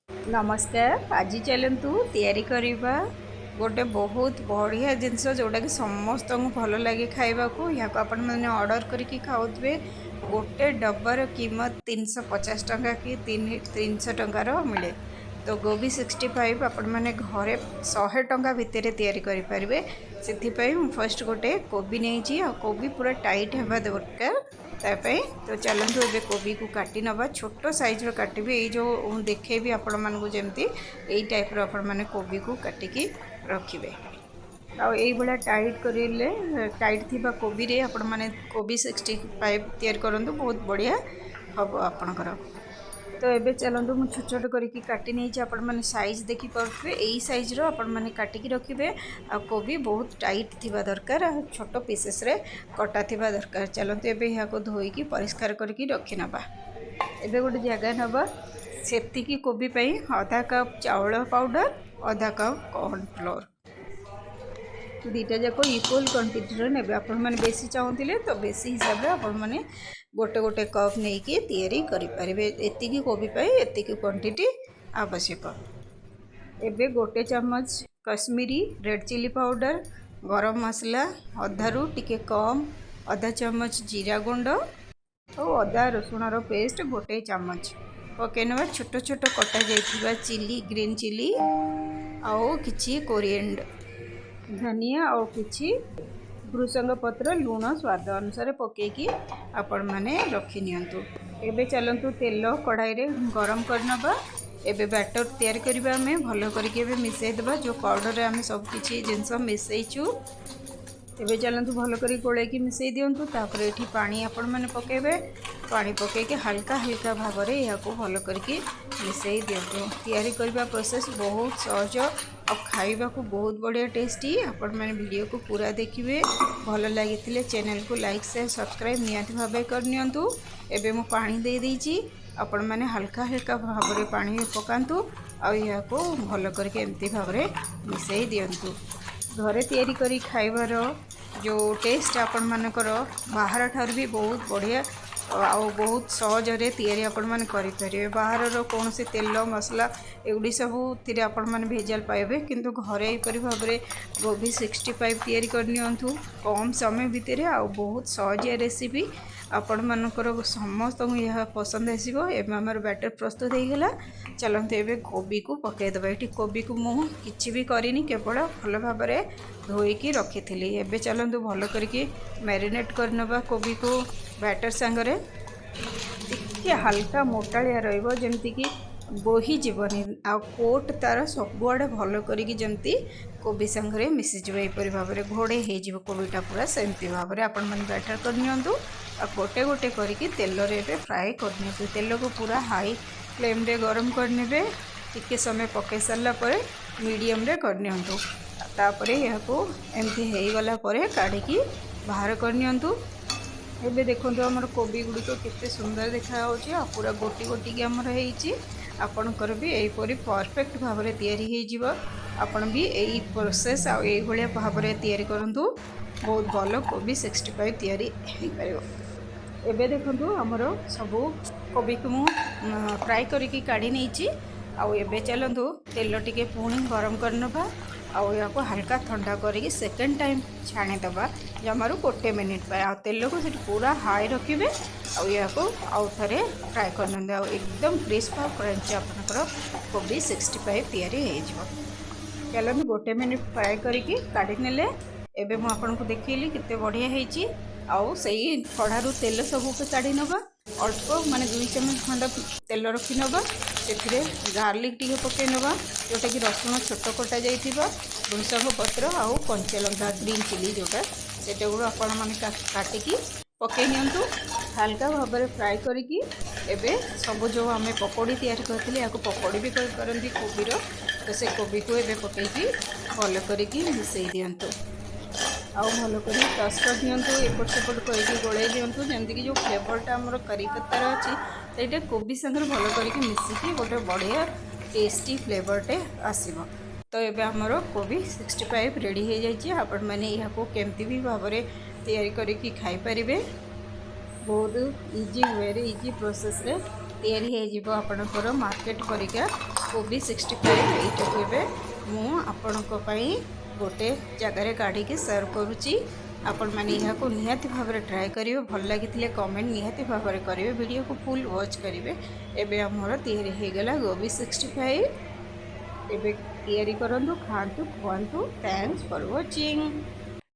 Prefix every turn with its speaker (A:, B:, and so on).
A: ନମସ୍କାର। ଆଜି ଚାଲନ୍ତୁ ତିଆରି କରିବା ଗୋଟେ ବହୁତ ବଢ଼ିଆ ଜିନିଷ, ଯେଉଁଟାକି ସମସ୍ତଙ୍କୁ ଭଲ ଲାଗେ ଖାଇବାକୁ। ଏହାକୁ ଆପଣମାନେ ଅର୍ଡ଼ର କରିକି ଖାଉଥିବେ। ଗୋଟେ ଡବାର କିମତ 350 ଟଙ୍କା କି 300 ଟଙ୍କାର ମିଳେ। ତ ଗୋବି 65 ଆପଣମାନେ ଘରେ 100 ଟଙ୍କା ଭିତରେ ତିଆରି କରିପାରିବେ। ସେଥିପାଇଁ ମୁଁ ଫାର୍ଷ୍ଟ ଗୋଟେ କୋବି ନେଇଛି ଆଉ କୋବି ପୁରା ଟାଇଟ୍ ହେବା ଦରକାର ତା ପାଇଁ। ତ ଚାଲନ୍ତୁ, ଏବେ କୋବିକୁ କାଟି ନେବା। ଛୋଟ ସାଇଜ୍ର କାଟିବି। ଏଇ ଯେଉଁ ଦେଖେଇବି ଆପଣମାନଙ୍କୁ ଯେମିତି, ଏଇ ଟାଇପ୍ର ଆପଣମାନେ କୋବିକୁ କାଟିକି ରଖିବେ। ଆଉ ଏଇଭଳିଆ ଟାଇଟ୍ କରିଲେ, ଟାଇଟ୍ ଥିବା କୋବିରେ ଆପଣମାନେ କୋବି 65 ତିଆରି କରନ୍ତୁ, ବହୁତ ବଢ଼ିଆ ହେବ ଆପଣଙ୍କର। ତ ଏବେ ଚାଲନ୍ତୁ, ମୁଁ ଛୋଟ ଛୋଟ କରିକି କାଟି ନେଇଛି। ଆପଣମାନେ ସାଇଜ୍ ଦେଖିପାରୁଥିବେ। ଏଇ ସାଇଜ୍ର ଆପଣମାନେ କାଟିକି ରଖିବେ। ଆଉ କୋବି ବହୁତ ଟାଇଟ୍ ଥିବା ଦରକାର ଆଉ ଛୋଟ ପିସେସ୍ରେ କଟା ଥିବା ଦରକାର। ଚାଲନ୍ତୁ, ଏବେ ଏହାକୁ ଧୋଇକି ପରିଷ୍କାର କରିକି ରଖିନେବା। ଏବେ ଗୋଟେ ଜାଗା ନେବା। ସେତିକି କୋବି ପାଇଁ ଅଧା କପ୍ ଚାଉଳ ପାଉଡ଼ର, ଅଧା କପ୍ କର୍ଣ୍ଣଫ୍ଲୋର୍, ଦୁଇଟା ଯାକ ଇକ୍ୱାଲ୍ କ୍ୱାଣ୍ଟିଟିର ନେବେ। ଆପଣମାନେ ବେଶୀ ଚାହୁଁଥିଲେ ତ ବେଶୀ ହିସାବରେ ଆପଣମାନେ ଗୋଟେ ଗୋଟେ କପ୍ ନେଇକି ତିଆରି କରିପାରିବେ। ଏତିକି କୋବି ପାଇଁ ଏତିକି କ୍ୱାଣ୍ଟିଟି ଆବଶ୍ୟକ। ଏବେ ଗୋଟେ ଚାମଚ କଶ୍ମୀରୀ ରେଡ଼୍ ଚିଲି ପାଉଡ଼ର, ଗରମ ମସଲା ଅଧାରୁ ଟିକେ କମ୍ ଅଧା ଚାମଚ, ଜିରା ଗୁଣ୍ଡ ଆଉ ଅଦା ରସୁଣର ପେଷ୍ଟ ଗୋଟେ ଚାମଚ ପକାଇ ନେବା। ଛୋଟ ଛୋଟ କଟା ଯାଇଥିବା ଚିଲି, ଗ୍ରୀନ୍ ଚିଲି ଆଉ କିଛି କୋରିଏଣ୍ଡ ଧନିଆ ଆଉ କିଛି ଭୃସଙ୍ଗ ପତ୍ର, ଲୁଣ ସ୍ୱାଦ ଅନୁସାରେ ପକାଇକି ଆପଣମାନେ ରଖିନିଅନ୍ତୁ। ଏବେ ଚାଲନ୍ତୁ, ତେଲ କଢ଼ାଇରେ ଗରମ କରିନେବା। ଏବେ ବ୍ୟାଟର ତିଆରି କରିବା ଆମେ। ଭଲ କରିକି ଏବେ ମିଶାଇ ଦେବା, ଯେଉଁ ପାଉଡ଼ରରେ ଆମେ ସବୁ କିଛି ଜିନିଷ ମିଶାଇଛୁ। ଏବେ ଚାଲନ୍ତୁ, ଭଲ କରି ଗୋଳେଇକି ମିଶାଇ ଦିଅନ୍ତୁ। ତାପରେ ଏଠି ପାଣି ଆପଣମାନେ ପକାଇବେ। ପାଣି ପକାଇକି ହାଲକା ହାଲକା ଭାବରେ ଏହାକୁ ଭଲ କରିକି ମିଶାଇ ଦିଅନ୍ତୁ। ତିଆରି କରିବା ପ୍ରୋସେସ୍ ବହୁତ ସହଜ ଆଉ ଖାଇବାକୁ ବହୁତ ବଢ଼ିଆ ଟେଷ୍ଟି। ଆପଣମାନେ ଭିଡ଼ିଓକୁ ପୁରା ଦେଖିବେ। ଭଲ ଲାଗିଥିଲେ ଚ୍ୟାନେଲକୁ ଲାଇକ୍, ସେୟାର, ସବସ୍କ୍ରାଇବ୍ ନିହାତି ଭାବେ କରିନିଅନ୍ତୁ। ଏବେ ମୁଁ ପାଣି ଦେଇଦେଇଛି। ଆପଣମାନେ ହାଲକା ହାଲକା ଭାବରେ ପାଣି ପକାନ୍ତୁ ଆଉ ଏହାକୁ ଭଲ କରିକି ଏମିତି ଭାବରେ ମିଶାଇ ଦିଅନ୍ତୁ। ଘରେ ତିଆରି କରି ଖାଇବାର ଯେଉଁ ଟେଷ୍ଟ, ଆପଣମାନଙ୍କର ବାହାର ଠାରୁ ବି ବହୁତ ବଢ଼ିଆ ଆଉ ବହୁତ ସହଜରେ ତିଆରି ଆପଣମାନେ କରିପାରିବେ। ବାହାରର କୌଣସି ତେଲ ମସଲା ଏଗୁଡ଼ିକ ସବୁଥିରେ ଆପଣମାନେ ଭେଜାଲ ପାଇବେ, କିନ୍ତୁ ଘରେ ଏହିପରି ଭାବରେ ଗୋବି 65 ତିଆରି କରିନିଅନ୍ତୁ କମ୍ ସମୟ ଭିତରେ ଆଉ ବହୁତ ସହଜିଆ ରେସିପି। ଆପଣମାନଙ୍କର ସମସ୍ତଙ୍କୁ ଏହା ପସନ୍ଦ ଆସିବ। ଏବେ ଆମର ବ୍ୟାଟର୍ ପ୍ରସ୍ତୁତ ହେଇଗଲା। ଚାଲନ୍ତୁ, ଏବେ କୋବିକୁ ପକାଇଦେବା। ଏଠି କୋବିକୁ ମୁଁ କିଛି ବି କରିନି, କେବଳ ଭଲ ଭାବରେ ଧୋଇକି ରଖିଥିଲି। ଏବେ ଚାଲନ୍ତୁ, ଭଲ କରିକି ମ୍ୟାରିନେଟ୍ କରିନେବା କୋବିକୁ ବ୍ୟାଟର୍ ସାଙ୍ଗରେ। ଟିକେ ହାଲକା ମୋଟାଳିଆ ରହିବ, ଯେମିତିକି ବୋହିଯିବନି ଆଉ କୋଟ୍ ତା'ର ସବୁଆଡ଼େ ଭଲ କରିକି ଯେମିତି କୋବି ସାଙ୍ଗରେ ମିଶିଯିବ। ଏହିପରି ଭାବରେ ଘୋଡ଼େଇ ହେଇଯିବ କୋବିଟା ପୁରା, ସେମିତି ଭାବରେ ଆପଣମାନେ ବ୍ୟାଟର୍ କରିନିଅନ୍ତୁ। ଆଉ ଗୋଟେ ଗୋଟେ କରିକି ତେଲରେ ଏବେ ଫ୍ରାଏ କରିନିଅନ୍ତୁ। ତେଲକୁ ପୁରା ହାଇ ଫ୍ଲେମ୍ରେ ଗରମ କରିନେବେ। ଟିକେ ସମୟ ପକାଇ ସାରିଲା ପରେ ମିଡ଼ିୟମରେ କରିନିଅନ୍ତୁ। ତାପରେ ଏହାକୁ ଏମିତି ହେଇଗଲା ପରେ କାଢ଼ିକି ବାହାର କରିନିଅନ୍ତୁ। ଏବେ ଦେଖନ୍ତୁ, ଆମର କୋବି ଗୁଡ଼ିକ କେତେ ସୁନ୍ଦର ଦେଖାଯାଉଛି ଆଉ ପୁରା ଗୋଟି ଗୋଟିକି ଆମର ହେଇଛି। ଆପଣଙ୍କର ବି ଏହିପରି ପରଫେକ୍ଟ ଭାବରେ ତିଆରି ହେଇଯିବ। ଆପଣ ବି ଏଇ ପ୍ରୋସେସ୍ ଆଉ ଏଇଭଳିଆ ଭାବରେ ତିଆରି କରନ୍ତୁ, ବହୁତ ଭଲ କୋବି 65 ତିଆରି ହେଇପାରିବ। ଏବେ ଦେଖନ୍ତୁ, ଆମର ସବୁ କୋବିକୁ ମୁଁ ଫ୍ରାଏ କରିକି କାଢ଼ି ନେଇଛି। ଆଉ ଏବେ ଚାଲନ୍ତୁ, ତେଲ ଟିକେ ପୁଣି ଗରମ କରିନେବା ଆଉ ଏହାକୁ ହାଲକା ଥଣ୍ଡା କରିକି ସେକେଣ୍ଡ ଟାଇମ୍ ଛାଣିଦେବା, ଜମାରୁ ଗୋଟେ ମିନିଟ୍ ପାଇଁ। ଆଉ ତେଲକୁ ସେଠି ପୁରା ହାଇ ରଖିବେ ଆଉ ଏହାକୁ ଆଉ ଥରେ ଫ୍ରାଏ କରିନିଅନ୍ତୁ। ଆଉ ଏକଦମ କ୍ରିସ୍ପ ଆଉ କ୍ରଞ୍ଚି ଆପଣଙ୍କର କୋବି 65 ତିଆରି ହେଇଯିବ। ଚାଲନ୍ତୁ, ଗୋଟେ ମିନିଟ୍ ଫ୍ରାଏ କରିକି କାଢ଼ି ନେଲେ। ଏବେ ମୁଁ ଆପଣଙ୍କୁ ଦେଖେଇଲି କେତେ ବଢ଼ିଆ ହେଇଛି। ଆଉ ସେଇ କଢ଼ାରୁ ତେଲ ସବୁକୁ କାଢ଼ି ନେବା। ଅଳ୍ପ ମାନେ 2 ଚାମଚ ଖଣ୍ଡ ତେଲ ରଖି ନେବା। ସେଥିରେ ଗାର୍ଲିକ୍ ଟିକେ ପକାଇ ନେବା, ଯେଉଁଟାକି ରସୁଣ ଛୋଟ କଟା ଯାଇଥିବ, ଭୃସଙ୍ଗ ପତ୍ର ଆଉ କଞ୍ଚା ଲଙ୍କା, ଗ୍ରୀନ୍ ଚିଲି ଯେଉଁଟା, ସେଇଟାକୁ ଆପଣମାନେ କାଟିକି ପକାଇ ନିଅନ୍ତୁ। ହାଲକା ଭାବରେ ଫ୍ରାଏ କରିକି ଏବେ ସବୁ ଯେଉଁ ଆମେ ପକୋଡ଼ି ତିଆରି କରିଥିଲେ, ଏହାକୁ ପକୋଡ଼ି ବି କରିପାରନ୍ତି କୋବିର, ତ ସେ କୋବିକୁ ଏବେ ପକାଇକି ଭଲ କରିକି ମିଶାଇ ଦିଅନ୍ତୁ। ଆଉ ଭଲ କରି ଟସ୍ କରିଦିଅନ୍ତୁ, ଏପଟ ସେପଟ କରିକି ଗୋଳେଇ ଦିଅନ୍ତୁ, ଯେମିତିକି ଯେଉଁ ଫ୍ଲେଭରଟା ଆମର କରି ପତ୍ତାର ଅଛି, ସେଇଟା କୋବି ସାଙ୍ଗରେ ଭଲ କରିକି ମିଶିକି ଗୋଟେ ବଢ଼ିଆ ଟେଷ୍ଟି ଫ୍ଲେଭରଟେ ଆସିବ। ତ ଏବେ ଆମର କୋବି 65 ରେଡ଼ି ହେଇଯାଇଛି। ଆପଣମାନେ ଏହାକୁ କେମିତି ବି ଭାବରେ ତିଆରି କରିକି ଖାଇପାରିବେ। ବହୁତ ଇଜି ୱେରେ, ଇଜି ପ୍ରୋସେସ୍ରେ ତିଆରି ହେଇଯିବ ଆପଣଙ୍କର ମାର୍କେଟ ପରିକା। କୋବି 65। ଏଇଟାକୁ ଏବେ ମୁଁ ଆପଣଙ୍କ ପାଇଁ ଗୋଟେ ଜାଗାରେ କାଢ଼ିକି ସର୍ଭ କରୁଛି। ଆପଣମାନେ ଏହାକୁ ନିହାତି ଭାବରେ ଟ୍ରାଏ କରିବେ। ଭଲ ଲାଗିଥିଲେ କମେଣ୍ଟ ନିହାତି ଭାବରେ କରିବେ, ଭିଡ଼ିଓକୁ ଫୁଲ୍ ୱାଚ୍ କରିବେ। ଏବେ ଆମର ତିଆରି ହେଇଗଲା ଗୋବି 65। ଏବେ ତିଆରି କରନ୍ତୁ, ଖାଆନ୍ତୁ, ଖୁଆନ୍ତୁ। Thanks for watching.